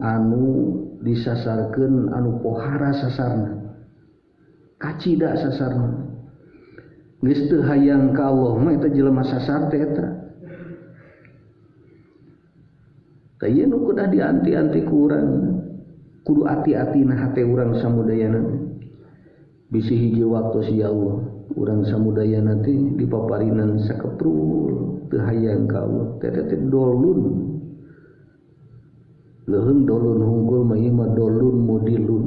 anu disasarkeun anu pohara sasarna kacida sasarna geus teu hayang ka Allah mah eta jelema sasar teh eta. Tah ieu nu kudu dianti-anti ku urang, kudu ati-atina hate urang samudayana. Bisi hiji waktu ya Allah urang samudayana teh dipaparinan sakeprul teu hayang ka Allah teh teh dolun. Leuheung dolun hungkul mah ieu mah dolun mudilun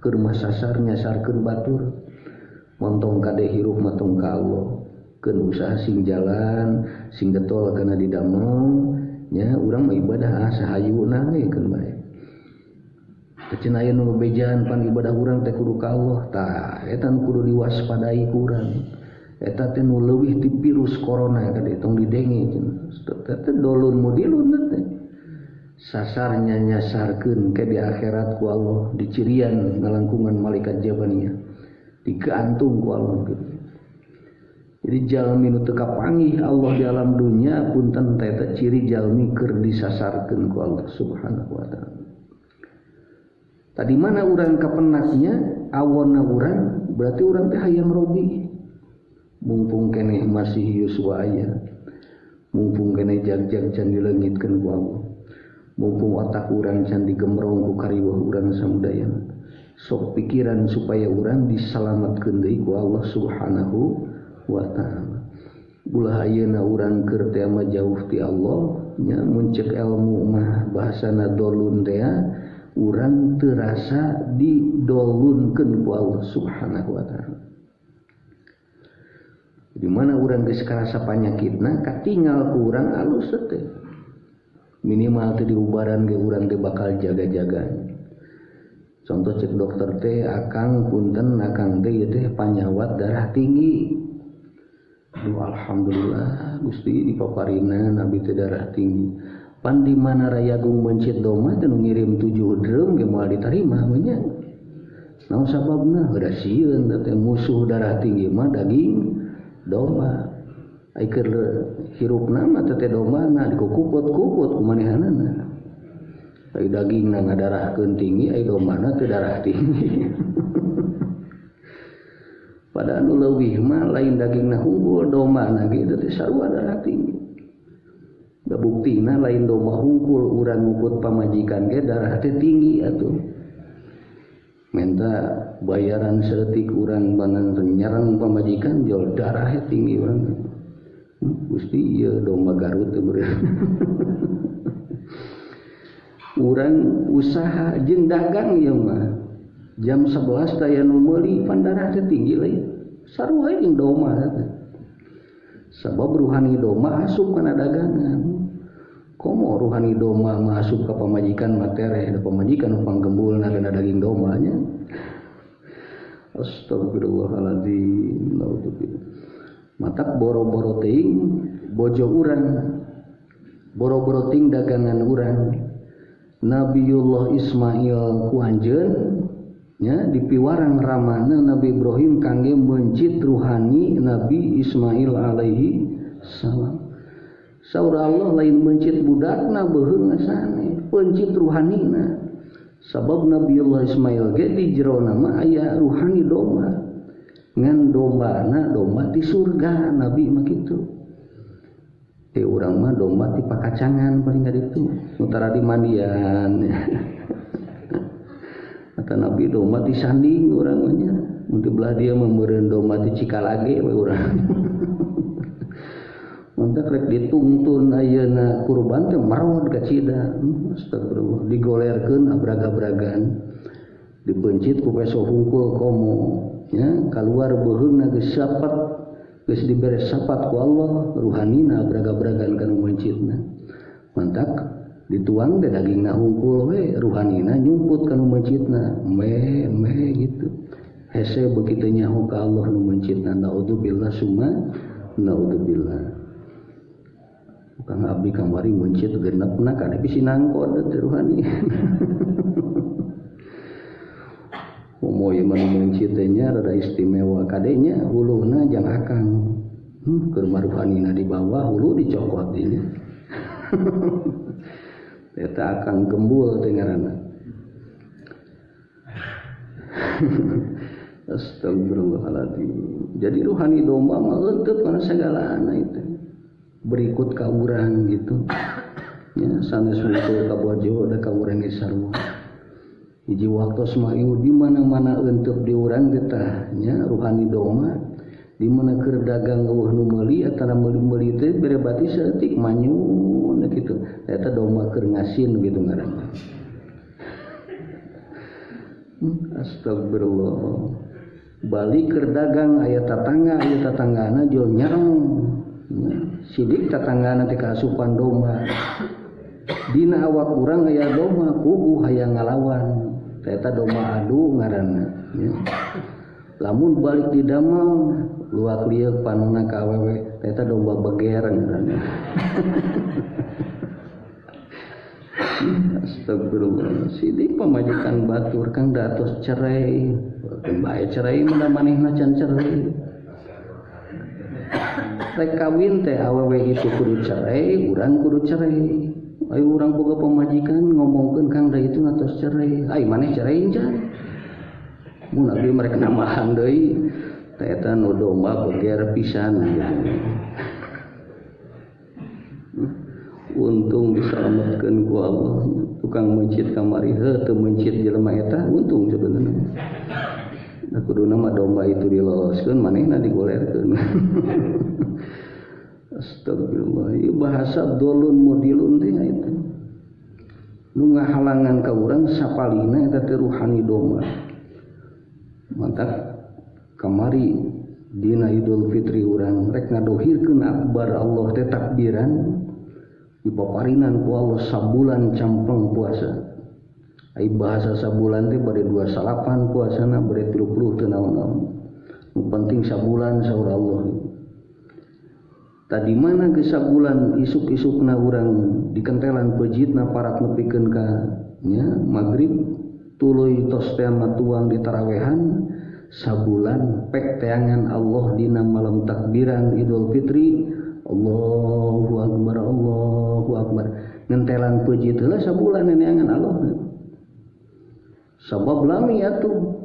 keur mah sasar nyasarkeun batur. Montong kade hirup matong ka Allah keun usaha sing jalan sing getol kana didamel nya urang mah ibadah sahayuna we keun bae. Cenah aya nu bejaan pan ibadah urang teh kudu ka Allah tah eta nu kudu diwaspadai ku urang. Eta teh nu leuwih ti virus corona kade tong didenge cenah. Teh dolun mudilun teh. Sasarnya nyasarkeun ke di akhirat ku Allah dicirian ngalangkungan malaikat jabaniyah digantung ku Allah gitu. Jadi jalmi nu teu kapanggih Allah di alam dunya punten teh eta ciri jalmi keur disasarkeun ku Allah Subhanahu wa taala. Tadi mana urang kapenaknya awonna urang berarti urang teh hayang robi. Mumpung keneh masih yuswa aya. Mumpung keneh jag-jag can dileungitkeun ku Allah. Mumpung otak urang can digemrong ku kariweuh urang samudayana. Sok pikiran supaya urang disalamatkeun deui ku Allah Subhanahu wa ta'ala. Ulah ayeuna urang keur teh mah jauh ti Allah nya mun ceuk ilmu mah bahasana dolun teh urang teu rasa didolunkeun ku Allah Subhanahu wa ta'ala. Di mana urang geus karasa panyakitna katingal ku urang alus teh. Minimal teh diubaran ge urang teh bakal jaga-jaga. Contoh cek dokter teh akang punten akang teh ieu teh panyawat darah tinggi. Duh alhamdulillah Gusti dipaparina nabi teh darah tinggi. Pan di mana rayagung mencit domba teh nu ngirim 7 drum ge moal ditarima we nya. Naon sababna? Heuda sieun teh musuh darah tinggi mah daging domba. Ai keur hirupna mah teh dombana dikukuput-kuput ku manehanana. Ai dagingna ngadarahkeun tinggi, ai dombana teu darah tinggi. Padahal nu leuwih mah lain dagingna unggul, dombana ge teh sarua darah tinggi. Da buktina lain domba hungkul urang ngukut pamajikan ge darah teh tinggi atuh. Menta bayaran saeutik urang bangan nyerang pamajikan jol darah tinggi urang. Gusti ieu domba Garut teh beureum. Urang usaha jeung dagang ieu mah. Jam 11 teh nu meuli pan darah teh tinggi lain. Sarua jeung domba teh. Sabab ruhani domba asup kana dagangan. Komo ruhani domba masuk ke pamajikan matereh, da pamajikan nu panggembulna kana daging domba nya. Astagfirullahaladzim. Naudzubillah. Matak boro-boro teuing bojo urang, boro-boro teuing dagangan urang. Nabiullah Ismail ku anjeun nya dipiwarang ramana Nabi Ibrahim kangge mencit ruhani Nabi Ismail alaihi salam. Saur Allah lain mencit budakna beuheung sane, pencit ruhanina. Sabab Nabiullah Ismail ge di jerona mah aya ruhani domba. Ngan dombana domba di surga Nabi mah kitu. Teh urang mah domba ti pakacangan paling kaditu, nu tara dimandian. Kata Nabi domba ti sanding urang mah nya. Mun ti belah dia mah meureun domba ti Cikalage we urang. Mantak rek ditungtun ayeuna kurban teh marod kacida. Astagfirullah digolerkeun abrag-abragan. Dipencit ku peso hungkul komo nya kaluar beuheungna geus sapat geus dibere sapat ku Allah ruhanina abrag-abragan kana mencitna. Mantak dituang teh dagingna hungkul we ruhanina nyumput kana mencitna me me gitu. Hese begitu nyaho ka Allah nu mencitna naudzubillah summa naudzubillah. Kang abdi kamari mencit genepna kana bisi nangkod teh ruhani. Komo ieu mah mencit teh nya rada istimewa kadenya huluhna jang akang. Keur maruhanina di bawah hulu dicokot dinya. Eta akang gembul teh ngaranna. Astagfirullahaladzim. Jadi ruhani domba mah leunteup kana sagalana itu. Berikut ka urang gitu. Ya, sanes wungkul ka bojo da ka urang ge sarua. Hiji waktos mah ieu di mana-mana eunteuk di urang teh tah nya ruhani domba di mana keur dagang eueuh nu meuli atawa meuli-meuli teh bere bati saeutik manyun kitu. Eta domba keur ngasin gitu ngaranna. Astagfirullah. Balik keur dagang aya tatangga, aya tatanggana jual nyarong. Sidik tatanggana teh kaasupan domba. Dina awak urang aya domba kubu hayang ngalawan. Eta domba adu ngaranna nya. Lamun balik di damel luak lieuk panonna ka awewe, eta domba beger ngaranna. Astagfirullah. Sidik pamajikan batur kang datos cerai. Bae cerai mah manehna can cerai. Rek kawin teh awewe itu kudu cerai, urang kudu cerai. Ayo urang boga pamajikan ngomongkeun kang da itu atos cerai. Ai maneh cerai can. Mun abdi mereka namahan deui teh eta nu domba beger pisan gitu. Untung diselamatkeun ku Allah. Tukang mencit kamari heuh teu mencit jelema eta untung sebenarnya. Da kuduna mah domba itu diloloskeun manehna digolerkeun. Astagfirullah. Ieu bahasa dolun mudilun teh eta. Nu ngahalangan ka urang sapalina eta teh ruhani domba. Mantak kamari dina Idul Fitri urang rek ngadohirkeun akbar Allah teh takbiran dipaparinan ku Allah sabulan campleng puasa. Ai bahasa sabulan teh bade 29 puasana bade 30 teu naon-naon. Nu penting sabulan saur Allah. Tadi mana geus sabulan isuk-isukna urang dikentelan pejitna parat nepikeun ka nya magrib tuluy tos teh tuang di tarawehan sabulan pek teangan Allah dina malam takbiran Idul Fitri. Allahu akbar Allahu akbar ngentelan pejit heula sabulan neangan Allah. Sabab lami atuh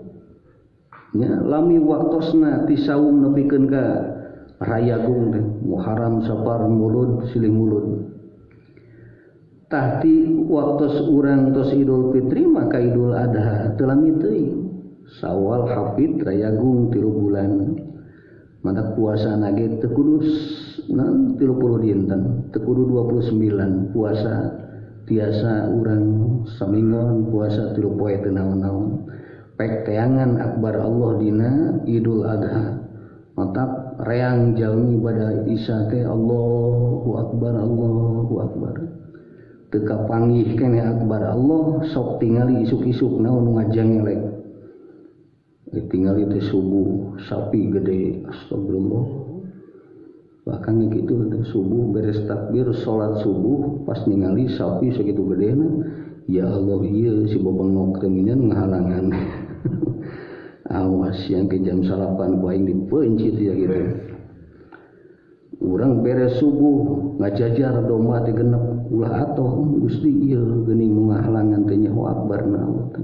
nya lami waktosna ti saum nepikeun ka Rayagung teh Muharram Safar Mulud silih mulud. Tah ti waktos urang tos Idul Fitri maka Idul Adha teu lami teuing. Sawal Hafid Rayagung 3 bulan. Mata puasa nage teu kudu 30 dinten, teu kudu 29 puasa tiasa urang samingon puasa 3 poe teu naon-naon. Pek teangan akbar Allah dina Idul Adha. Mata reang jalmi pada isya teh Allahu akbar Allahu akbar. Teu kapanggih keneh akbar Allah sok tingali isuk-isuk naon nu ngajangelek. Tingali teh subuh sapi gede astagfirullah. Bahkan kitu teh subuh beres takbir salat subuh pas ningali sapi sakitu gedena ya Allah ieu si bobengok teh minyan ngahalangan. Awas yang ke jam 8 ku aing dipencit ya gitu. Urang beres subuh ngajajar domba teh genep ulah atoh Gusti ieu geuning nu ngahalangan teh nyaho akbarna Allah teh.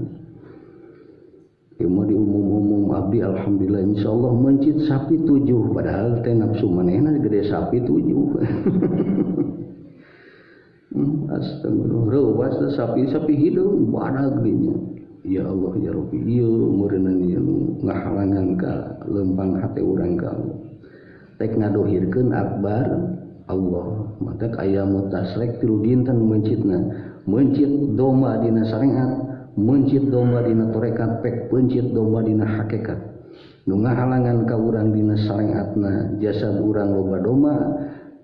Ieu mah diumum-umum abdi alhamdulillah insyaallah mencit sapi 7 padahal teh nafsu manehna gede sapi 7. Astagfirullah reuwas teh sapi hideung badag dinya. Ya Allah ya Rabbi ieu meureunana ieu ngahalangan ka lempang hate urang ka Allah. Rek ngadohirkeun akbar Allah. Matak aya mutasrek 3 dinten mencitna. Mencit domba dina syariat, mencit domba dina tarekat, pek pencit domba dina hakikat. Nu ngahalangan ka urang dina syariatna jasad urang loba domba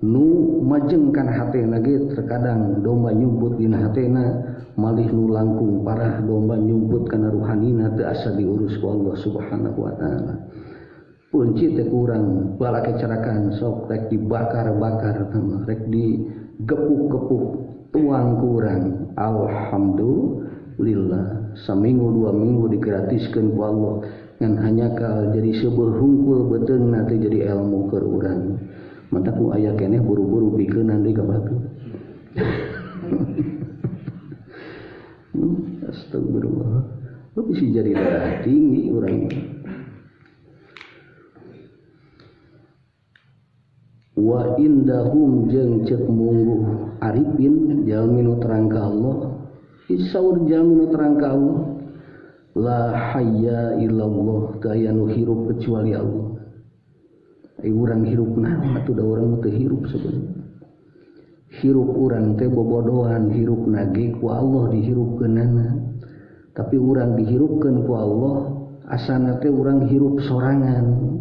nu majengkan hatena ge terkadang domba nyumput dina hatena malih nu langkung parah domba nyumput kana ruhanina teu asa diurus ku Allah Subhanahu wa taala. Punci teh kurang balake cerakan sok rek dibakar-bakar rek digepuk-gepuk tuang kurang. Alhamdulillah saminggu 2 minggu digratiskeun ku Allah ngan hanya jadi seubeuh hungkul beuteungna teh jadi ilmu keur urang. Mata ku aya keneh buru-buru pikeunan deui ka batur. Astagfirullah. Lu bisa jadi darah tinggi urang. Wa indahum jeung ceuk mungguh arifin jalmi nu terang ka Allah. Isaur jalmi nu terang ka Allah. La hayya illallah, teu aya nu hirup kecuali Allah. Ai urang hirup naon atuh da urang teu hirup sebenarnya. Hirup urang teh bobodohan, hirup nage ku Allah dihirupkeunana. Tapi urang dihirupkeun ku Allah, asana teh urang hirup sorangan.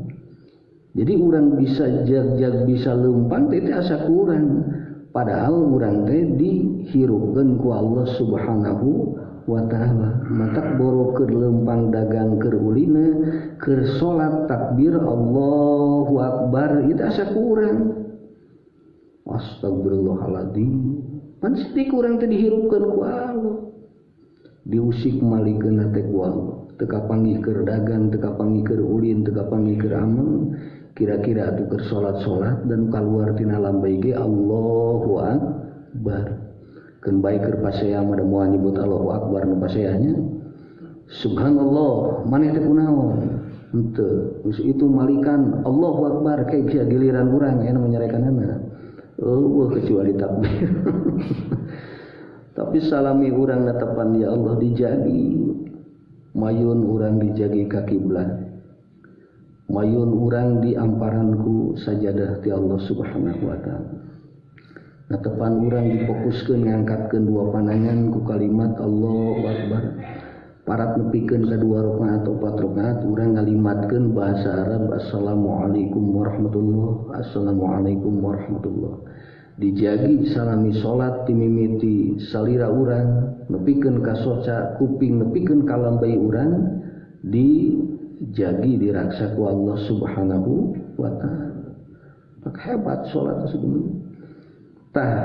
Jadi urang bisa jag-jag bisa leumpang teh asa kurang. Padahal urang teh dihirupkeun ku Allah Subhanahu wa ta'ala. Matak boro keur leumpang dagang keur ulina, keur salat takbir Allahu akbar itu asa kurang. Astagfirullahaladzim. Pan sedih kurang teh dihirupkeun ku Allah. Diusik malikeunna teh ku Allah. Teu kapanggih keur dagang, teu kapanggih keur ulin, teu kapanggih keur ameng. Kira-kira atuh keur salat-salat dan kaluar tina lambai ge Allahu akbar. Keun bae keur pasea mah da moal nyebut Allahu akbar nu paseanya. Subhanallah, maneh teh kunaon? Henteu. Geus itu malikan Allahu akbar kayak giliran urang aya nu menyarekanana. Eueuh kecuali takbir. Tapi salami urang netepan ya Allah dijagi. Mayun urang dijagi ka kiblat. Mayun urang diamparan ku sajadah ti Allah Subhanahu wa taala. Netepan urang difokuskeun ngangkatkeun dua panangan ku kalimat Allahu akbar. Parat nepikeun ka dua rakaat opat rakaat urang ngalimatkeun bahasa Arab assalamualaikum warahmatullah, assalamualaikum warahmatullah. Dijagi salami salat timimiti salira urang nepikeun ka soca kuping nepikeun ka lambai urang dijagi diraksa ku Allah Subhanahu wa taala. Tak hebat salat sebenarnya. Tah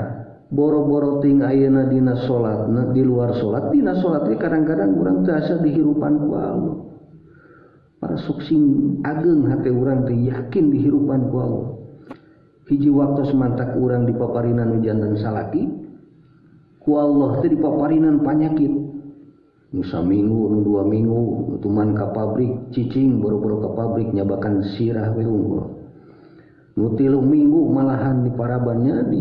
boro-boro ting ayeuna dina salat, di luar salat, dina salat ge kadang-kadang urang teu asa dihirupan ku Allah. Para sok sing ageng hate urang teh yakin dihirupan ku Allah. Hiji waktu mantak urang dipaparinan nu janten salaki, ku Allah teh dipaparinan panyakit. Nu saminggu, nu 2 minggu, nu tuman ka pabrik cicing boro-boro ka pabrik nyabakan sirah we unggul. Nu 3 minggu malahan di parabannya di